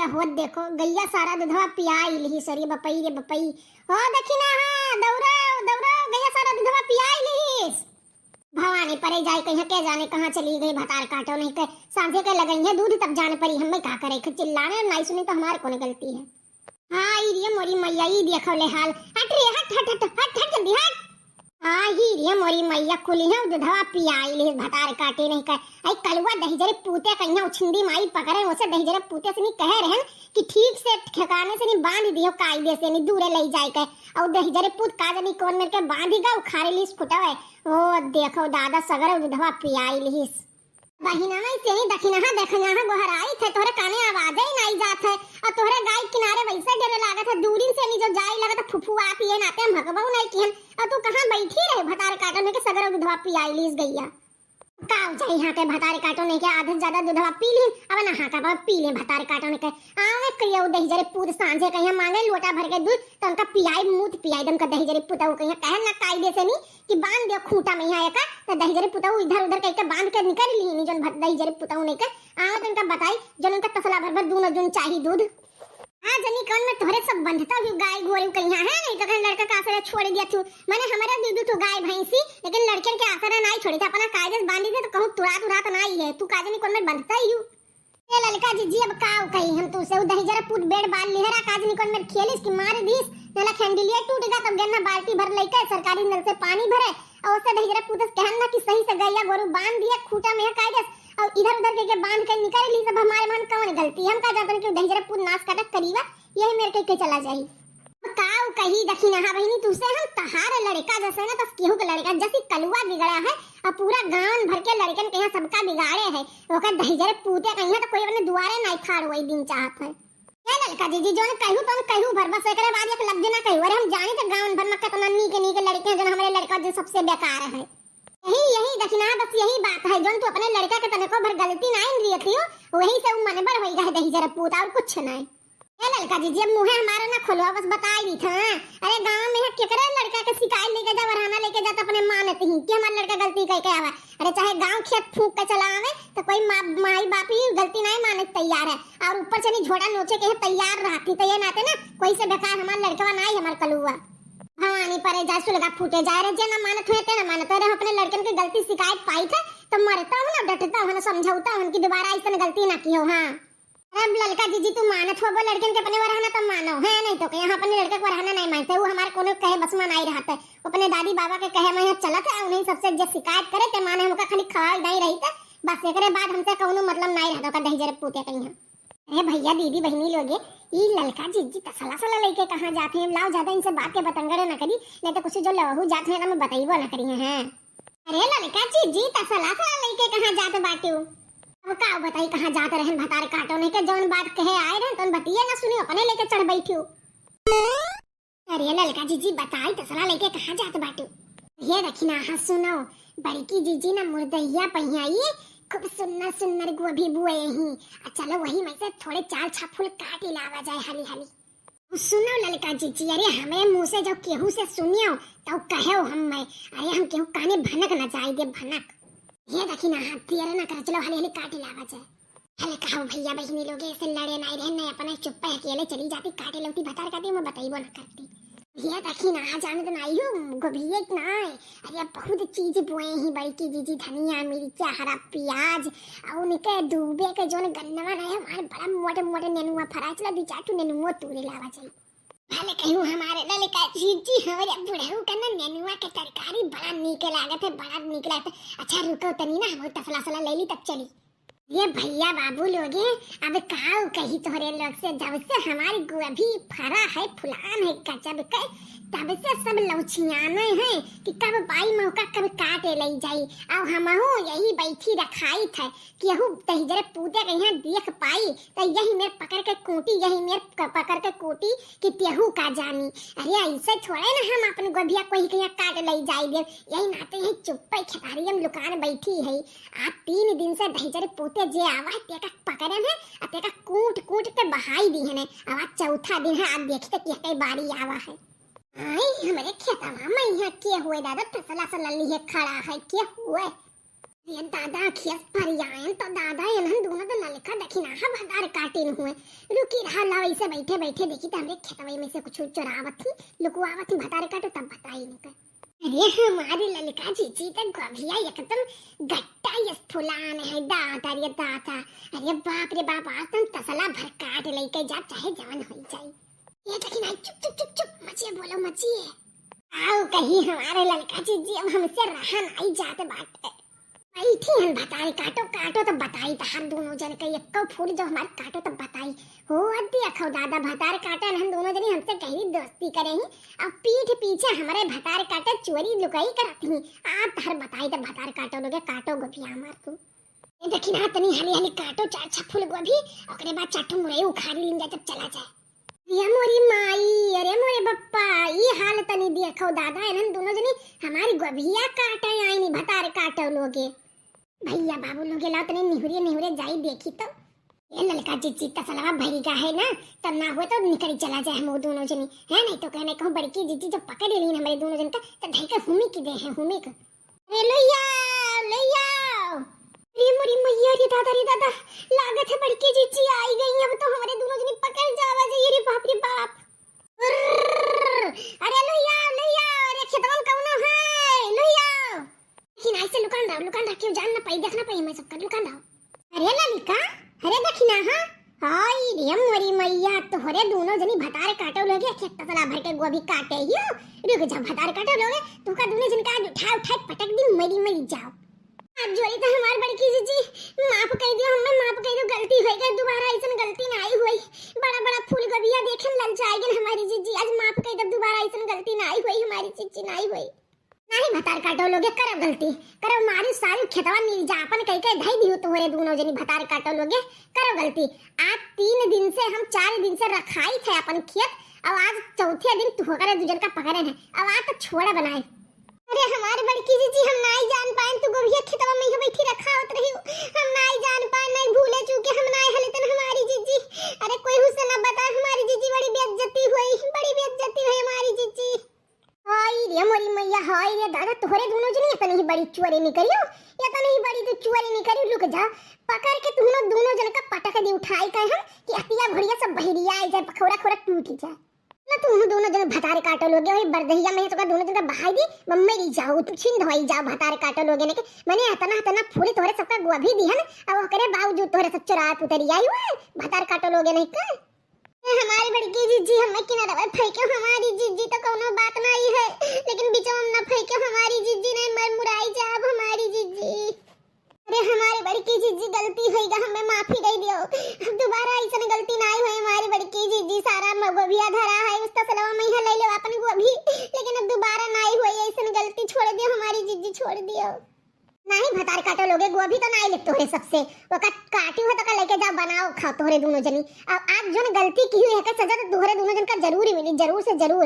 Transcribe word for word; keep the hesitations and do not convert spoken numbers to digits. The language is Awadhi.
हो देखो, गइया सारा दुधवा पियाइ लिहिस, अरे बपई रे बपई। हो दखिनहा, दौड़ो, दौड़ो, गइया सारा दुधवा पियाइ लिहिस। भवानी परे जाए कहिया, के जाने कहाँ चली गई, भतार काटो नहीं के, साँझे के लगइहैं दूध तब जान परी, हमें का करे, चिल्लाने नाई सुनी तो हमार कौन गलती है। हाँ, ई रे मोरी मैया, ई देखो ले हाल। हट रे, हट, हट, हट, हट, हट, जल्दी हट। हाँ, ई रे मोरी मैया, कुलिहैं दुधवा पियाइ लिहिस, भतार काटे नहीं के। आई कलुआ दहिजरे पूते कहिया उछिंदी माई पकड़े, ओसे दहिजरे पूते से नहीं कहे रहन कि ठीक से ठिकाने से नहीं बांध दियो, कायदे से नहीं दूरे लई जाए के। और दहिजरे पूत का जानी कौन मेर के बांधी गा, उखाड़े लिहिस खुटवे। ओ देखो दादा, सगरो दुधवा पियाइ लिहिस। बहिनवा से नहीं दखिनहा, दखिनहा गोहराइत है, तोहरे काने आवाजे ही नाई जात है। और तोहरे गाय किनारे वैसे डरे लागत है, दूरिन से नहीं जो जाए लागत है, फुफुआत ये नाते हम हकबहु नाई किहन। और तू कहाँ बैठी रहे, भतार काटो नहीं के सगरो दुधवा पियाइ लिहिस गइया। का हो जाए यहाँ के भतार काटो नहीं के, आधे से ज्यादा दुधवा पी ली, अब नहा का पी ले भतार काटो नहीं के। आवे कहिया उ दहिजरे पूत साँझे कहिया मांगे लोटा भर के दूध, तो उनका पियाई, मूत पियाई दम का दहिजरे पुतऊ कहिया कहे ना कायदे से नहीं कि बांध दियो खूंटा में यहाँ एका, तो दहिजरे पुतऊ इधर उधर कह के बांध के निकल ली नहीं, जौन भत-, दहिजरे पुतऊ नहीं के। आवे तो उनका बताई, जौन उनका तसला भर भर दूनो जून चाही दूध। हाँ, जनी कौन में तोहरे सब बंधता हुई गाय गोरू कहिया है, नहीं तो कहीं लड़का का आसरा छोड़ दिया तू। माने हमारे दू दू ठो गाय भैंसी, लेकिन लड़कियन के आसरा नाई छोड़ी थे, अपना कायदे से बांधी थे तो कहूँ तुरात उरात नाई है। तू का जनी कौन में बंधता ही हूँ। ए ललका जीजी, अब का कही हम तू से, उ दहिजरा पूत बेड़ बाल लिहरा, का जनी कौन में खेलिस कि मार दिस, नला खेंडिलिया टूट गा, तब गेन्ना बाल्टी भर लइके सरकारी नल से पानी भरे, और उससे दहिजरा पूत से कहन ना कि सही से गैया गोरू बांध दिए खूंटा में कायदे से, और इधर उधर के, के बांध के निकाल ली, सब हमारे मन कौन गलती, हम का जानते कि दहिजरा पूत नाश काटक करीबा, यही मेरे के, के चला जाई। का उ कही दखिनहा बहिनी, तुसे हम तहार लड़का जैसे ना, तस केहू के लड़का जैसी कलुआ बिगड़ा है, और पूरा गांव भर के लड़कन के यहाँ सबका बिगाड़े है। ओकर दहिजरे पूते कहिया तो कोई अपने दुआरे नाई खाड़ वही दिन चाहत है। ए ललका जीजी, जोन कहू तोन कहू भर, बस एकरे बाद एक लफ्ज ना कहू। अरे हम जानी तो गांव भर में कितना नीक नीक लड़के हैं, जोन हमारे लड़का जो सबसे बेकार है। यही, यही दखिनहा, बस यही बात है, जोन तू अपने लड़का के तनिको भर गलती नाई दियत हो, वही से उ मनबड़ होई गए दहिजरे पूत, और कुछ नाई। ए ललका जीजी, अब मुँहे हमारा ना खोलवा, बस बताई दी था। अरे गांव में है केकरे लड़का के सिकाई लेके जा, वरहाना लेके जा, तो अपने मानत ही कि हमार लड़का गलती कह के आवा। अरे चाहे गांव खेत फूंक के चला आवे, तो कोई माँ, माई बाप ही गलती नाई माने तैयार है। और ऊपर से नहीं झोड़ा नोचे के है तैयार रहती, तो ये नाते ना कोई से बेकार हमार लड़कवा नाई, हमार कलुआ। भवानी परे जाए, सुलगा फूटे जाए रे, जे ना मानत हुए ते ना मानत रहे, अपने लड़कन के गलती शिकायत पाई थे, तो मरता हूँ ना, डटता हूँ ना, समझौता हूँ कि दोबारा ऐसन गलती ना कियो। हाँ। अरे अब ललका जीजी तू मानत हो, वो लड़कन के अपने वरहना तो मानो, है नहीं तो के यहाँ अपने लड़का के वरहना नहीं मानते, वो हमारे कोनो कहे बस में नहीं रहते, वो अपने दादी बाबा के कहे में यहाँ चलत है, उन्हीं सबसे जे शिकायत करे ते माने हमका खाली खवाई नहीं रही थे, बस एकरे बाद हमसे कौनो मतलब नहीं रहता का दहिजरे पूते कहीं। अरे भैया दीदी बहिनी लोगे, ई ललका जीजी तसला सला लेके कहाँ जाते हैं, लाओ ज्यादा इनसे बात के बतंगड़ ना करी, नहीं तो कुछ जो लवहू जाते हैं ना मैं बताइबो ना करी है। अरे ललका जीजी, तसला सला लइके कहाँ जात बाटू? अब का बताई कहाँ जात रहन भतार काटो नहीं के, जौन बात कहे आए रहन तौन बतिये ना सुनी, अपने लेके चढ़ बैठू। अरे ललका जीजी बताई तसला लइके कहाँ जात बाटू? हे दखिनहा सुनो, बड़की जीजी ना मुर्दहिया पहियाई खूब सुन्नर सुन्नर गोभी बुए ही, आ चलो वही में से थोड़े चार छह फूल काट ही लावा जाए हाली हाली। सुनो ललका जीजी, अरे हमरे मुँह से जब केहू से सुनियो तब कहो हम मैं, अरे हम केहू काने भनक न जाए दे भनक। ये दखिनहा, देर न कर, चलो हाली हाली काटे लावा जाए। हले कहो भैया बहिनी लोगे, ऐसे लड़े नहीं रहे, नहीं अपने चुप्पे अकेले चली जाती काटे लौती भतार काटे, मैं बताइबो न करती। ये दखिनहा, जानत नहीं हूँ गोभिये ना है, अरे बहुत चीज बोए ही बड़की जीजी, धनिया, मिर्चा, हरा प्याज, और उनके दूबे के जोन गन्नवा रहे, हमारे बड़ा मोटे मोटे नेनुआ फरा, चलो दू चार ठो नेनुआ तूरे लावा जाए। भले कहूँ हमारे ललका जीजी, हमरे बुढ़ऊ का ना नेनुआ के तरकारी बड़ा नीक लागत है, बड़ा नीक लागत है। अच्छा रुको तनी ना, हम तसला सला ले ली तब चली। ये भैया बाबू लोगे, अब काऊ कही तोहरे लोग से, जब से हमारी गोभी फरा है, फुलान है गजब के, तब से सब लौछियाने हैं कि कब पाई मौका, कब काटे ले जाई। अब हमहू यही बैठी रखाई थे, केहू दहिजरे पूते के यहाँ देख पाई, तो यही मेर पकड़ के कूटी, यही मेर क-, पकड़ के कूटी कि तेहू का जानी। अरे ऐसे थोड़े ना हम अपन गोभिया कोई के यहाँ काट ले जाई देव, यही नाते यही चुप्पे खेतारी हम लुकान बैठी है। आ तीन दिन से दहिजरे पूते जे आवा है, तेका पकड़न है, आ तेका कूट कूट के बहाई दी है। अब आज चौथा दिन है, आज देखी तो केके बारी आवा है। आई हमरे खेतवा में यहाँ के हुए दादा, तसला सला लिए खड़ा है, के हुए? ये दादा, खियस फरियायन तो दादा, इन्हन दोनों तो ललका दखिनाहा भतार काटिन हुए। रुकी रहा, लाओ, इसे बैठे बैठे देखी तो हमरे खेतवे में से कुछ चोरावत ही, लुकवावत ही, भतार काटो तब बताई इनका। अरे हमारी ललका जीजी तो गोभिया एकदम गट्टा यस फुलान है, दादा रे दादा। अरे बाप रे बाप, आज तुम तसला भर काट लेके जा, चाहे जवन हो जाए। ये दखिनाही, चुप चुप चुप चुप, मचिए बोलो मचिए। आओ कहीं हमारे ललका जीजी, अब हमसे रहा नाई जात बाटे। बैठी हन भतार काटो, काटो तब बताई तहार दोनों जन के एक्को फूल जो हमार काटो तब बताई। हो अद्दी अखो दादा भतार काटन हन दोनों जनी हमसे गहरी दोस्ती करे ही। अब पीठ पीछे हमारे भतार काटे चोरी लुकाई करत ही। आ तहर बताई तब भतार काटो लोगे काटो गोभिया हमार तू। ये दखिनाही तनी हाली हाली काटो चार छह फूल गोभी, ओकरे बाद चार ठो मुरई उखाड़ी लिन जाए तब चला जाए। अरे मोरी माई, अरे मोरे बप्पा, ई हाल तनी देखो दादा, इन्हन दोनों जनी हमारी गोभिया काटे आईनी भतार काटो लोगे। भैया बाबू लोगे लाओ तनी निहुरे निहुरे जाई देखी तो। ये ललका जीजी तसलवा भरी का है ना, तब ना हुए तो निकली चला जाए हम वो दोनों जनी, है नहीं तो कहने कहूँ बड़की जीजी जो पकड़ ली हमारे दोनों जन का, तो धई के हुमी की दे है हुमी का। अरे लइया, लइया। अरे मोरी मैया रे दादा रे दादा, लागत है बड़की जीजी आई गई, अब तो हमारे दोनों जनी पकड़ जावा जाइए रे बाप रे बाप। अर्र, अरे लइया, लइया, अरे खेतवन कौनो है, लइया। लेकिन ऐसे लुकान रहो, लुकान रहो, क्यों जान ना पाई, देख ना पाई मैं सबका, लुकान रहो। अरे ललिका, अरे दखिनाहा, हाय रे मोरी मैया, तोहरे दोनों जनी भतार काटो लोगे, खेत तसला भर के गोभी काटे हियो। रुक जा भतार काटो लोगे, तुका दोनों जन का आज उठाए उठाए पटक दी, मरी मरी जाओ। हाथ जोड़ी तो हमार बड़की जीजी, माफ कर दियो, हमें माफ कर दियो, गलती हो गई, दोबारा ऐसन गलती नाई होई। बड़ा बड़ा फूल गोभिया देखे ललचाए गए हमारी जीजी, आज माफ कर दो, दोबारा ऐसन गलती नाई होई हमारी जीजी, नाई होई। नहीं भतार काटो लोगे, करब गलती, करब मारी सारी खेतवा मिल जा अपन कह के धई दियो तोहरे दोनों जनी भतार काटो लोगे, करब गलती। आज तीन दिन से, हम चार दिन से रखाई थे अपन खेत, और आज चौथे दिन तू होकर दू जन का पकड़े है, अब आज तो छोड़ा बनाए। अरे हमारे बड़की जीजी, हम नाई जान पाए तू गोभिया खेतवा में ही बैठी रखा होत रही, हम नाई जान पाए, नाई भूले चूके हम नाई हले तन हमारी जीजी। अरे कोई हुसे ना बता हमारी जीजी, बड़ी बेइज्जती हुई, बड़ी बेइज्जती हुई हमारी जीजी। हाय रे मोरी मैया, हाय रे दादा, तोहरे दोनों जनी इतनी ही बड़ी चोरी नहीं करियो, इतनी ही बड़ी तू चोरी नहीं करियो। रुक जा, पकड़ के तुम दोनों जन का पटक दी उठाई के हम कि अतिया घोड़िया सब बहिरिया आई जाए, पखौरा खोरा टूट जाए। ना तुम दोनों जन भतार काटो लोगे, वही बरदहिया में तो का दोनों जन का बहाई दी, मम्मी री जाओ, तू छिन धोई जाओ भतार काटो लोगे ने के, मने इतना इतना फूल तोहरे सबका गोभी दी है ना, अब ओकरे बावजूद तोहरे सब चोरा पुतरी आई हुए भतार काटो लोगे नहीं का। ए, हमारी बड़की जीजी, हमें किनारा पर फेंक्यो हमारी जीजी, तो कौनो बात नहीं है, लेकिन बीचवा में ना फेंक्यो हमारी जीजी, नहीं मर मुराई जाब हमारी जीजी। अरे हमारी बड़की जीजी, गलती होइगा, हमें माफी दे दियो, अब दोबारा ऐसन गलती नहीं होए हमारी बड़की जीजी। सारा म-, गोभिया धरा है, उस तसलवा में ही ले लो अपन गोभी, लेकिन अब दोबारा नहीं होए ऐसन गलती, छोड़ दियो हमारी जीजी, छोड़ दियो। नहीं भतार काटो लोगे, गोभी तो नहीं ले तोहरे सबसे, ओका काटी हो तो का लेके जाओ, बनाओ, खाओ तोहरे दोनों जनी। अब आज जोन गलती की हुई है, का सजा तो तोहरे दोनों जन का जरूर ही मिली, जरूर से जरूर।